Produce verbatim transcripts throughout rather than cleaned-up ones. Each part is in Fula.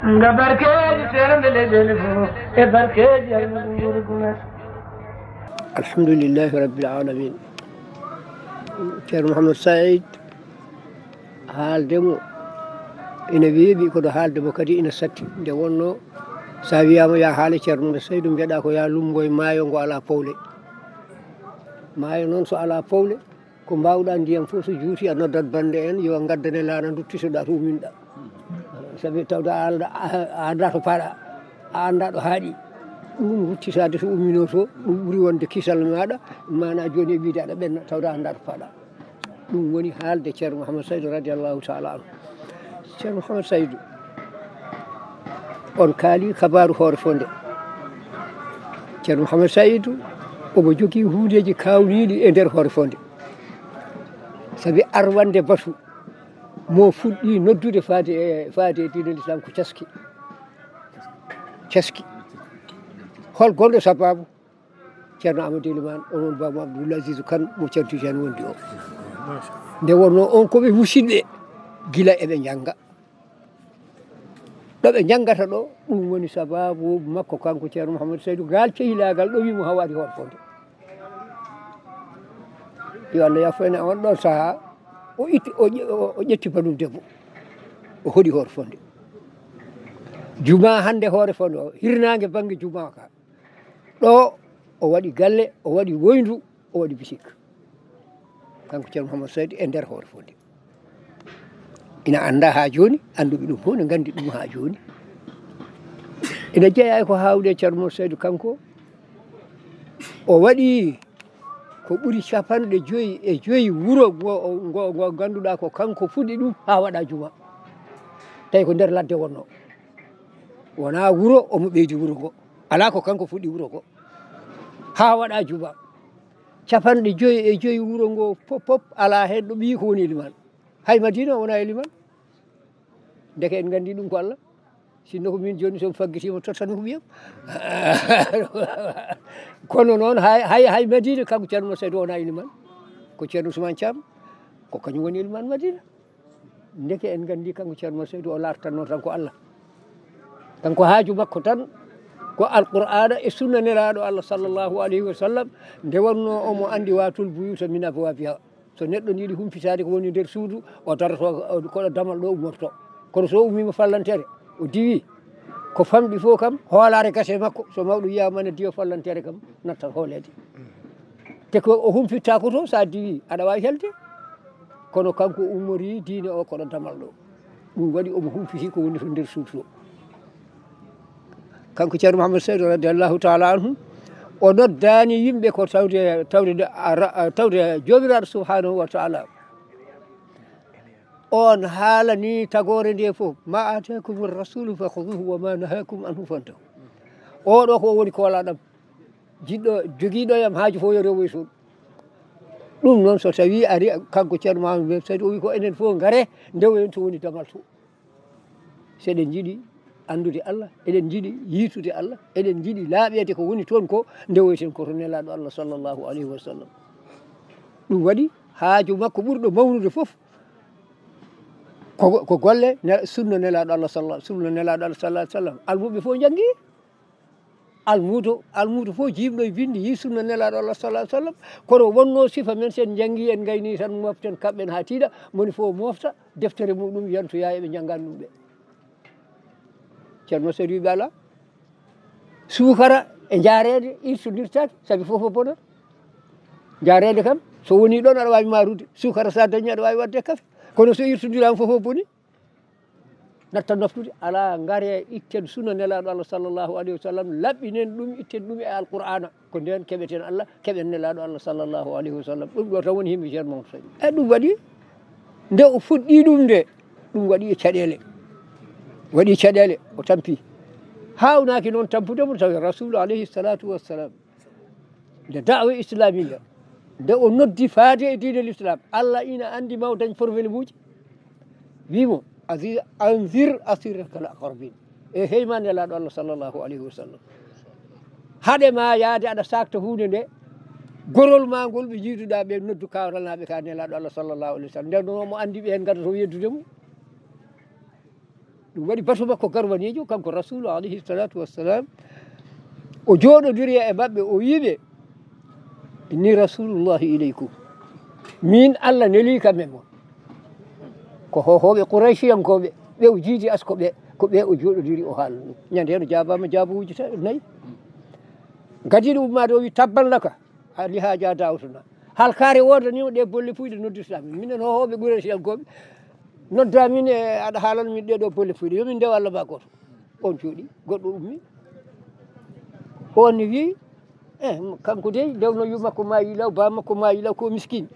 Nga barkeeji serde leyɗeele fof e barkeeji almuɓe gure gure. Alhamdulillahi rabbil alamin. Ceerno Mouhamed Saïd, haalde mo ina weeɓi, kono haalde mo kadi ina satti. Nde wonno, so a wiyaama ya haale Ceerno Mouhamed Saïd, mbiyaɗa ko ya lumbo e maayo ngo alaa powle. Maayo noon so alaa powle, ko mbaawɗa ndiyam fof so juuti, a noddat bannde en yo ngaddane laana, nduttitoɗa to umminɗa. Sabi tawde a alda, a, a annda to paɗa, a annda ɗo haaɗi. Ɗum ruttitaade to umminoo to, ɗum ɓuri wonde kisal maaɗa, maana jooni e wiide aɗa ɓenna, tawde a annda to paɗa. Ɗum woni haalde Ceerno Mouhamed Saïd radiyallahu taala anhu. Ceerno Mouhamed Saïd, on kaali kabaaru hoore fonde. Ceerno Mouhamed Saïd, omo jogii huundeeji kaawniiɗi e nder hoore fonde. Sabi arwande batu mo fuɗɗi noddude faade e, faade e diine l'islam ko caski. Caski. Hol gonɗo sababu? Ceerno Amadou Elimane, onon Baba Abdoul Aziz Kane mo Ceerno Tidiane wondi o. Nde wonno on ko ɓe musidɓe gila eɓe njannga. Ɗo ɓe njanngata ɗo, ɗum woni sababu makko kanko Ceerno Mouhamadou Saydou, ngal cehilaagal ɗo wiimo haa waɗi hoore fonde. Yo Allah yafo en e on ɗon sahaa, o itti, o ƴe-, o, o ƴetti banum debbo, o hoɗi hoore fonde. Juma hannde hoore fonde o, hirnaange bannge juma ka. Ɗo o waɗi galle, o waɗi woyndu, o waɗi bitik. Kanko Ceerno Mouhamadou Saydou e nder hoore fonde. Ina annda haa jooni, annduɓe ɗum fof ne nganndi ɗum haa jooni. Ina jeyaa e ko haawde e Ceerno Mouhamadou Saydou kanko, o waɗi ko ɓuri capanɗe joyi e joyi wuro ngo, ngo, ngo ngannduɗaa ko kanko fuɗɗi ɗum haa waɗa juma. Tawi ko nder ladde wonno. Wonaa wuro omo ɓeydi wuro ngo. Alaa ko kanko fuɗɗi wuro ngo. Haa waɗa juma. Capanɗe joyi e joyi wuro ngo pop pop alaa heen ɗo ɓiyi ko woni liman. Hay Madina o wonaa e liman. Ndeke en nganndi ɗum ko Allah. Sinno ko min jooni so mi faggitiima tottan ko ɓiyam. Kono noon hay, hay, hay Madina kanko Ceerno Seydou wonaa e liman. Ko Ceerno Ousmane Thiam, ko kañum woni liman Madina. Ndeke en nganndi kanko Ceerno Seydou o laartanno tan ko Allah. Kanko haaju makko tan ko Alqur'aana e sunna Nelaaɗo Allah sallallahu alayhi wa sallam, nde wonno omo anndi watul buyuta min abwabiha. So neɗɗo ne yiɗi humpitaade ko woni nder suudu, o daroto o, koɗo damal ɗo ummorto. Kono so ummiima fallantere, o diwi ko famɗi fof kam, hoolaare gase makko, so mawɗo wiyaama ne diwa fallantere kam, nattat hooleede. Te ko o humpitta ko to, so a diwi, aɗa waawi helde. Kono kanko ummori diine o koɗo damal ɗo. Ɗum waɗi omo humpiti ko woni to nder suudu to. Kanko Ceerno Mouhamadou Seydou radiallahu taala anhu, o noddaani yimɓe ko tawde, tawde, ara-, tawde Joomiraaɗo subhanahu wa taala. On haalani tagoore nde fof, ma atakum rasulu fa khuduhu wa ma nahakum anhu fantahu. Oɗo ko woni koolaɗam. Jiɗɗo, jogiiɗo yam haaju fof yo rewoy toon. Ɗum noon so tawi ari kanko Ceerno Mamadou Mem Saydou o wi ko enen fof ngare ndewoyen to woni damal to. Seɗen njiɗi anndude Allah, eɗen njiɗi yiitude Allah, eɗen njiɗi laaɓeede ko woni toon ko ndewoyten ko to Nelaaɗo Allah sallallahu alayhi wa sallam. Ɗum waɗi haaju makko ɓurɗo mawnude fof ko, ko golle ne-, sunna Nelaaɗo Allah sallallahu, sunna Nelaaɗo Allah sallallahu alayhi wa sallam. Almuɓɓe fof njanngi. Almuudo, almuudo fof jiimɗo e binndi, yii sunna Nelaaɗo Allah sallallahu alayhi wa sallam. Kono wonno sifa men, sen njanngi en, ngayni tan, moften, kaɓɓen haa tiiɗa, moni fof mofta deftere muɗum, yantoya eɓe njanngan ɗum ɓe. Ceerno Seydou wiɓe alaa. Suukara e njaareede irtondirtaake, sabi fof o bonat. Njaareede kam, so woni ɗon aɗa waawi maarude. Suukara so a dañi aɗa waawi waɗde kafe. Kono so irtondiraama fof o boni. Natta noftude, alaa, ngare itten sunna Nelaaɗo Allah sallallahu alayhi wa sallam, laɓɓinen ɗum, itten ɗum e Alqur'aana. Ko ndeen keɓeten Allah, keɓen Nelaaɗo Allah sallallahu alayhi wa sallam. Ɗum ɗo tan woni himɓe Ceerno Mamadou Saydou. E ɗum waɗi, nde o fuɗɗi ɗum nde, ɗum waɗi e caɗeele. Waɗi caɗeele, o tampi. Haawnaaki noon tampude mo, tawi Rasuulu alayhi salatu wassalam. Nde da'wa islamiyya, nde o noddi faade e diine l'islam, Allah ina anndi ma o dañ problème uji. Wi mo, "Azi-, anzir asirataka al aqrabin." E hey ma Nelaaɗo Allah sallallahu alayhi wa sallam. Haɗe ma yaade aɗa saakta huunde nde, gorol ma ngol ɓe njiiduɗa ɓe noddu kawralnaaɓe ka Nelaaɗo Allah sallallahu alayhi wa sallam. Nden noon omo anndi ɓe en ngadata o yeddude mo. Ɗum waɗi batu makko garwaniijo, kanko Rasulu alayhi salatu wassalam. O jooɗodiri e maɓɓe, o wiiɓe, "Inni rasulullahi ilaykum." Min Allah neli kam e mon. Ko hohooɓe Qurayshiyankooɓe, ɓe o jiidi asko ɓe, ko ɓe o jooɗodiri o haala ɗum. Ñande heen o jaabaama jaabuuji ta-, nayi. Gadiiɗo ummaade o wi, "Tabban laka, a lihaaja dawtuna." Halkaare woodani o ɗe bolle puyɗe noddirta min. Minen hohooɓe Qurayshiyankooɓe, nodda min e aɗa haalana min ɗe ɗo bolle puyɗe. Yo min ndew Allah ma gooto. On jooɗi, goɗɗo ummi. On ne wi, eh, kanko dey, dewnoyu makko maayi law, ba makko maayi law, ko miskin.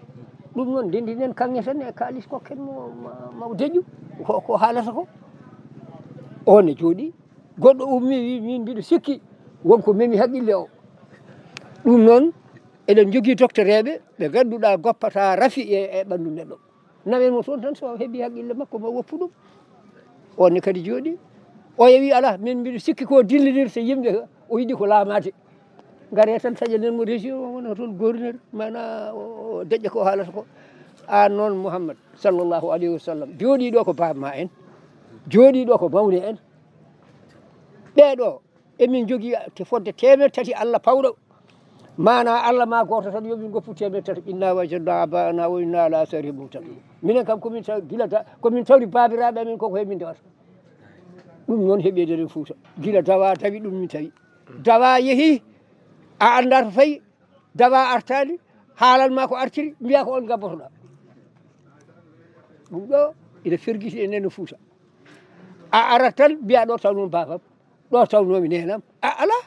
Ɗum noon, ndendinen kaŋŋe tan e kaalis kokken mo, ma, ma o deƴƴu, ko, ko haalata ko. On ne jooɗi, goɗɗo ummi wi, "Min mbiɗo sikki wonko memi haqqille o." Ɗum noon, eɗen njogii doktoreeɓe ɓe ngannduɗaa goppata rafi e, e ɓanndu neɗɗo. Nawen mo toon tan, so heɓi haqqille makko, ma woppu ɗum. On ne kadi jooɗi. O yewi, "Alaa, min mbiɗo sikki ko dillinirta yimɓe, o yiɗi ko laamaade." Ngare tan taƴanen mo région o, wona toon gouverneur, mana o, o deƴƴa ko haalata ko. Aan noon Muhammad sallallahu alayhi wa sallam, jooɗiiɗo ko baaba ma en, jooɗiiɗo ko mawne en. Ɓeeɗo, emin njogii te fodde teemeɗe tati Allah pawɗo. Mana Allah ma gooto tan, yo min ngoppu teemeɗe tati. Inna wajadna aba'ana wa inna ala asarihim muqtadun. Minen kam, komin taw-, gila da-, komin tawri baabiraaɓe amin, koko he min ndewata. Ɗum noon heɓi e nder Fuuta. Gila dawa dawi, ɗum min tawi. Dawa yehi, a anndaa to fayi, dawa artaali, haalan ma ko artiri, mbiya ko on ngabbotoɗa. Ɗum ɗo ina fergiti e nder Fuuta. A arat tan, mbiya ɗo tawno baabam, ɗo tawnomi nenam. A, alaa.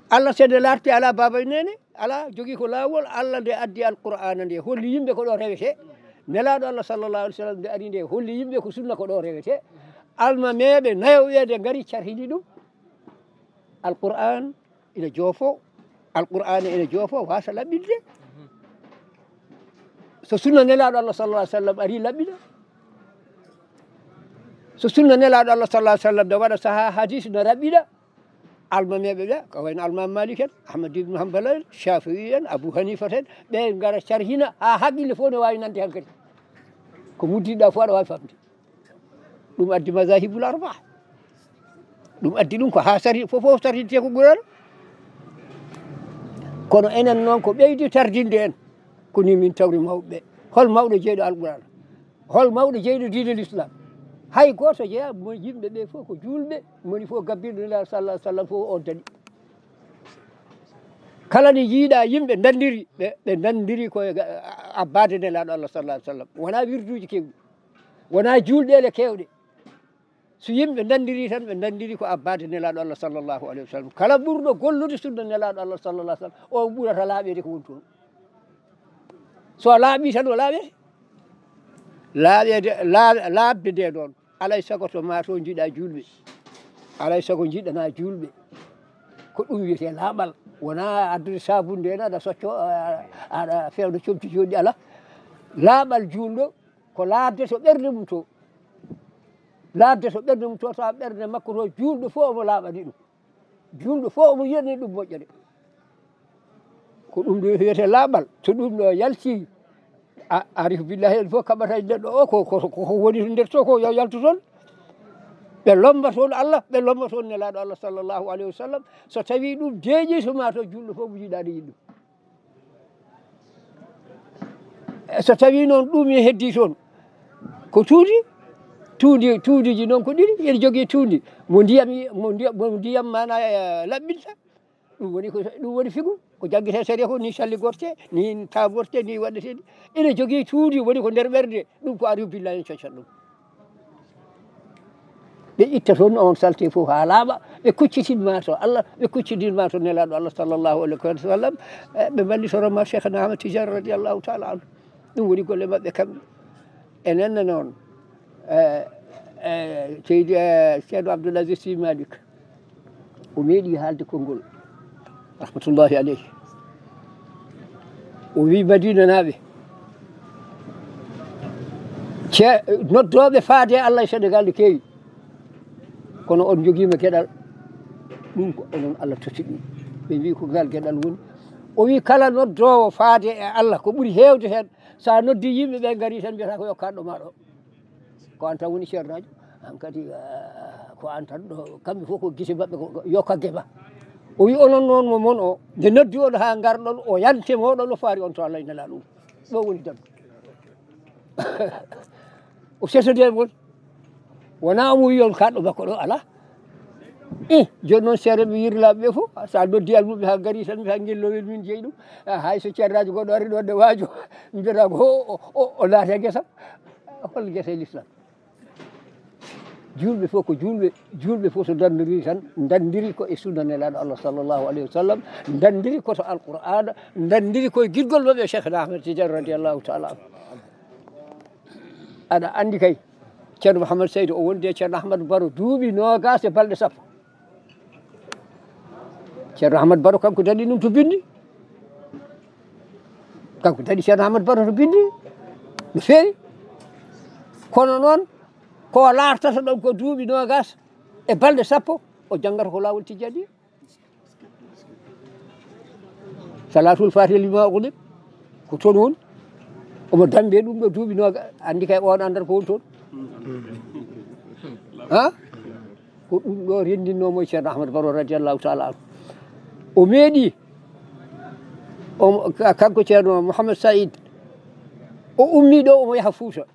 Allah, so nde laarti, alaa baaba e neene, alaa, jogii ko laawol. Allah nde addi Alqur'aana nde, holli yimɓe ko ɗo rewete. Nelaaɗo Allah sallallahu alaihi wasallam nde ari nde, holli yimɓe ko sunna ko ɗo rewete. Almameeɓe nayo ɓe nde ngari carhini ɗum. Alqur'aan ina joofo, Alqur'aana ina joofo, waasa laɓɓinde. So sunna Nelaaɗo Allah sallallahu alaihi wasallam ari, laɓɓina. So sunna Nelaaɗo Allah sallallahu alaihi wasallam nde waɗa saha hadis, no laɓɓina. Almameeɓe ɓe, ko wayno Almaam Malik en, Ahmad ibn Hanbal en, Shafi'i en, Abu Hanifa en, ɓe ngara carhina haa haqqille fof ne waawi nande hankadi. Ko muddiɗa fof aɗa waawi famde. Ɗum addi mazahibul arba. Ɗum addi ɗum ko haa sari-, fof fof sarinte ko Qur'an. Kono enen noon ko ɓeydi tardinde en. Ko ni min tawri mawɓe ɓe. Hol mawɗo jeyɗo Alqur'an? Hol mawɗo jeyɗo diine l'islam? Hay gooto jeyaa, mo yimɓe ɓe fof ko juulɓe, moni fof gabbirɗo Nelaaɗo sallallahu alaihi wasallam fof on daɗi. Kala nde njiiɗa yimɓe ndanndiri, ɓe, ɓe ndanndiri ko e ga-, abbaade Nelaaɗo Allah sallallahu alaihi wasallam. Wonaa wirduuji keewɗi, wonaa juulɗeele keewɗe. So yimɓe ndanndiri tan, ɓe ndanndiri ko abbaade Nelaaɗo Allah sallallahu alaihi wasallam. Kala ɓurɗo gollude sunna Nelaaɗo Allah sallallahu alaihi wasallam, o ɓurata laaɓeede ko woni toon. So a laaɓi tan, o laaɓete. Laaɓeede, laa-, laaɓde nde ɗoon, alay sago to ma to njiɗa juulɓe. Alay sago njiɗana juulɓe. Ko ɗum wiyetee laaɓal. Wonaa addude saabunde en, aɗa socco, a-, aɗa fewna comci jooɗi, alaa. Laaɓal juulɗo ko laaɓde to ɓernde mum to. Laaɓde to ɓernde mum to, tawa ɓernde makko to, juulɗo fof omo laaɓani ɗum. Juulɗo fof omo yiyani ɗum moƴƴere. Ko ɗum ɗo wiyetee laaɓal. So ɗum ɗo yalti, a, arif billahi en fof kaɓata e neɗɗo o, ko, ko, ko, ko woni to nder to ko, yo yaltu toon. Ɓe lomba toon Allah, ɓe lomba toon Nelaaɗo Allah sallallahu alaihi wasallam. So tawi ɗum deeƴi to ma to, juulɗo fof mo yiɗaani yiɗ ɗum. So tawi noon ɗum e heddi toon, ko tuundi, tuundi, tuundiji noon ko ɗiɗi, ene jogii tuundi mo ndiyam, mo ndiyam, mo ndiyam mana, eh, laɓɓinta. Ɗum woni ko, ɗum woni figu ko janngete sariya ko, ni calli gorte, ni taborte, ni waɗete. Ene jogii tuundi woni ko nder ɓernde, ɗum ko arif billahi en coccat ɗum. Ɓe itta toon on salte fof haa laaɓa, ɓe kuccitin ma to Allah, ɓe kuccitin ma to Nelaaɗo Allah sallallahu alaihi wasallam, eh, ɓe mballitoro ma Cheikhna Ahmad Tidiane radiyallahu ta'ala anhu. Ɗum woni golle maɓɓe kamɓe. Enen ne noon, eh, eh, Seydi, eh, Ceerno Abdoul Aziz Sy Malick, o meeɗi haalde konngol, rahmatullahi aleyhi. O wi Madinanaaɓe, ce-, noddooɓe faade e Allah e Senegaal ne keewi, kono on njogiima geɗal, ɗum ko onon Allah totti ɗum. Ɓe mbi ko ngal geɗal woni. O wi kala noddoowo faade e Allah, ko ɓuri heewde heen, so a noddi yimɓe ɓe ngari tan, mbiyata ko yokkaɗo ma ɗo. Ko an tan woni ceernaajo. Hankadi, ah, ko an tan ɗo, kamɓe fof ko gite maɓɓe ko, ko yo kagge ma. O wi onon noon mo mon o, nde noddi on haa ngarɗon, o yante mooɗon, o faari on to Allah ina laaɗum. Ɗo woni dambi. O sesode mon. Wonaa omo wi on kaɗɗo makko ɗo, alaa. Eh, jooni noon seeɗa mi yirlaaɓe ɓe fof, so a noddi almuɓe haa ngari tan, haa ngellowel min jeyi ɗum. Ah, hay so ceernaajo goɗɗo ari ɗo nde waajo, mbiyata ko o, o, o, o naata ngesa. Hol ngesa e l'islam? Juulɓe fof ko juulɓe, juulɓe fof so ndanndiri tan, ndanndiri ko e sunna Nelaaɗo Allah sallallahu alayhi wa sallam, ndanndiri ko to Alqur'aana, ndanndiri ko e giɗgol maɓɓe Cheikh Ahmed Tidiane radiyallahu taala anhu. Aɗa anndi kay, Ceerno Mouhamed Seydi o wondi e Ceerno Ahmad Baro duuɓi noogaas e balɗe sappo. Ceerno Ahmad Baro kanko daɗi ɗum to binndi. Kanko daɗi Ceerno Ahmad Baro to binndi. No feewi. Kono noon, ko o laartata ɗon ko duuɓi noogaas e balɗe sappo, o janngata ko laawol tijjani. Salaatul Faatiha lima ughliq, ko toon woni. Omo dammbe ɗum ɗo duuɓi noogaas, anndi kay on anndat ko woni toon. Ha? Ko ɗum ɗo renndinnomo e Ceerno Ahmad Baro radiyallahu taala anhu. O meeɗi, o, ka-, kanko Ceerno Mouhamed Saïd, o ummi ɗo, omo yaha Fuuta.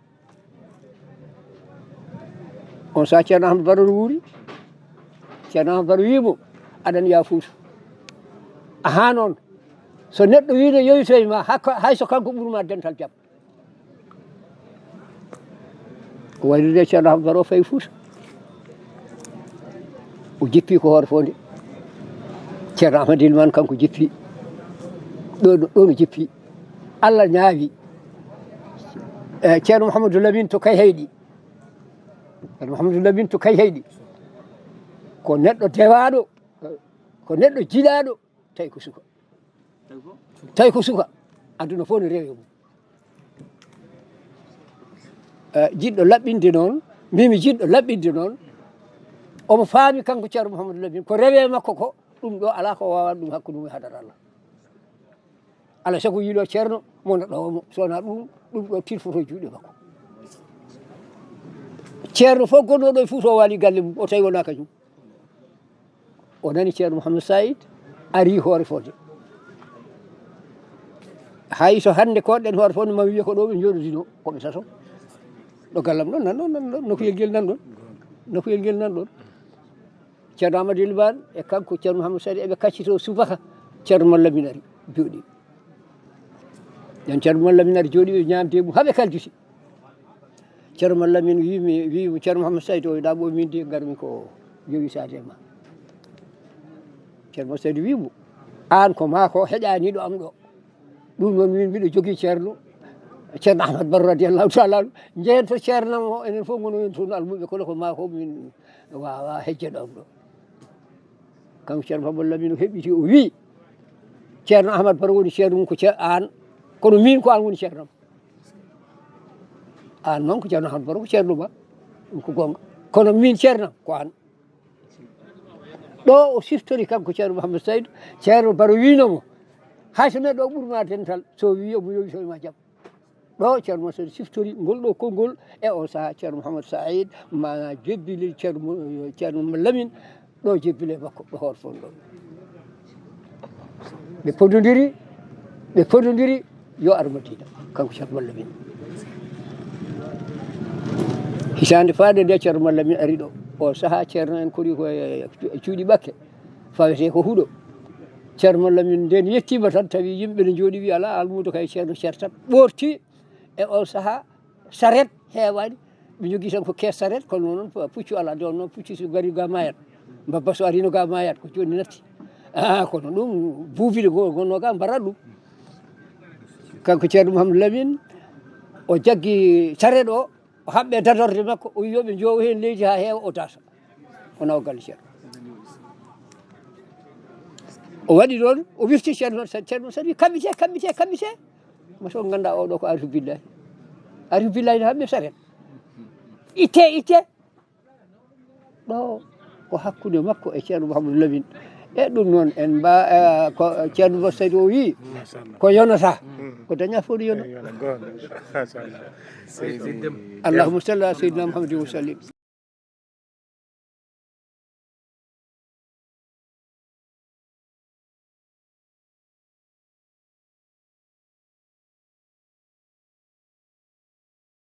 On saha Ceerno Ahmad Baro no wuuri. Ceerno Ahmad Baro wiimo, "Aɗa anndi yaa Fuuta. Ahaa noon, so neɗɗo wiino yowitoy ma, hakko, hay so kanko ɓurma dental jam." O waylude Ceerno Ahmad Baro fayi Fuuta. O jippi ko hoore fof nde. Ceerno Ahmad Ilman kanko jippi. Ɗo, ɗo, ɗo no jippi. Allah ñaawi. E, Ceerno Mouhamadou Lamine to Kayhayɗi. Ceerno Mouhamadou Lamine to Kayhayɗi. Ko neɗɗo dewaaɗo, ko neɗɗo jiɗaaɗo, tawi ko suka. Tawi ko suka. Aduna fof no rewi mum. Eh, jiɗɗo laɓɓinde noon, mbimi jiɗɗo laɓɓinde noon, omo faami kanko Ceerno Mouhamadou Lamine, ko rewe makko ko, ɗum ɗo alaa ko waawata ɗum hakkunde mum e hadara Allah. Alaa sago yiilo Ceerno, mo no ɗo mo, so wonaa ɗum, ɗum ɗo tilfoto juuɗe makko. Ceerno fof gonnooɗo e Fuuta o waali galle mum, o tawi wonaa kañum. O nani Ceerno Mouhamed Saïd ari hoore fode. Hay so hannde koɗɗen hoore fode, ma wiye ko ɗo ɓe njooɗodino, ko ɓe tato. Ɗo gallam ɗon, nan ɗon, nan ɗon, nokuyel ngel nan ɗon. Nokuyel ngel nan ɗon. Ceerno Amadou Elimane e kanko Ceerno Mouhamed Saïd eɓe kaccito subaka. Ceerno Mallamin ari jooɗi. Nden Ceerno Mallamin ari jooɗi, ɓe ñaamde mum, haa ɓe kalduti. Ceerno Mallamin wiimi, wiimo, "Ceerno Mouhamed Saïd, o ɗaɓɓo min de, ngarmi ko yowitaade e ma." Ceerno Mouhamed Saïd wiimo, "Aan ko maa ko heƴaaniiɗo am ɗo." Ɗum noon min mbiɗo jogii Ceerno, Ceerno Ahmad Baro radiyallahu taala anhu. Njehen to Ceerno mo, enen fof ngonoyen toon almuɓe, kono ko maa ko min waawa hejjeede am ɗo. Kanko Ceerno Mouhamed Lamine o heɓɓiti, o wii, "Ceerno Ahmad Baro woni ceerno mum ko ce-, aan, kono min ko aan woni ceerno am." Aan noon ko Ceerno Ahmad Baro ko ceerno ma, ɗum ko goonga. Kono min ceerno am ko aan. Ɗo o siftori kanko Ceerno Mouhamed Saïd, Ceerno Baro wiino mo, "Hay so neɗɗo o ɓurma dental, so wii omo yowi so ma jam." Ɗo Ceerno Mouhamed Saïd siftori ngol ɗo konngol, e on saha Ceerno Mouhamed Saïd ma jebbili Ceerno Mo-, Ceerno Lamine, ɗo jebbile makko, ɗo hoore fon ɗo. Ɓe podondiri, ɓe podondiri, yo ar Madina, kanko Ceerno Mallamin. Hitaande faade nde Ceerno Mallamin ari ɗo, o saha Ceerno en kori ko e cuuɗi Ɓakke, fawetee ko Huɗo. Ceerno Mallamin nden yettiima tan, tawi yimɓe ne njooɗi, wi alaa almuudo kay Ceerno Ceerno tan. Ɓoorti e on saha, saret heewaani, ɓe njogii tan ko kees saret, kono noon pu-, puccu alaa. Nde on noon puccu so gari ga maayat, mbabba so ariino ga maayat, ko jooni natti. Ah, kono ɗum buubi ɗi go-, gonnoo ga mbarat ɗum. Kanko Ceerno Mouhamadou Lamine, o jaggi saret o, o haɓɓe dadorde makko, o wi yo ɓe njoowo heen leydi haa heewa, o daasa. O nawa galle Ceerno. O waɗi ɗoon, o wirti Ceerno, Ceerno Saɗi, "Kaɓɓite, kaɓɓite, kaɓɓite." Mo so nganndaa oɗo ko Arifu Billahi. Arifu Billahi ne haɓɓe saret. Itte, itte. Ɗo ko hakkunde makko e Ceerno Mouhamadou Lamine. E ɗum noon, en mba-, eh, ko Ceerno Mouhamadou Saïd o wii, ko yonata, ko daña fof no yona. Yona, goonga. Machallah. Allahumma salli ala Sayyidina Mouhamadin wa sallim.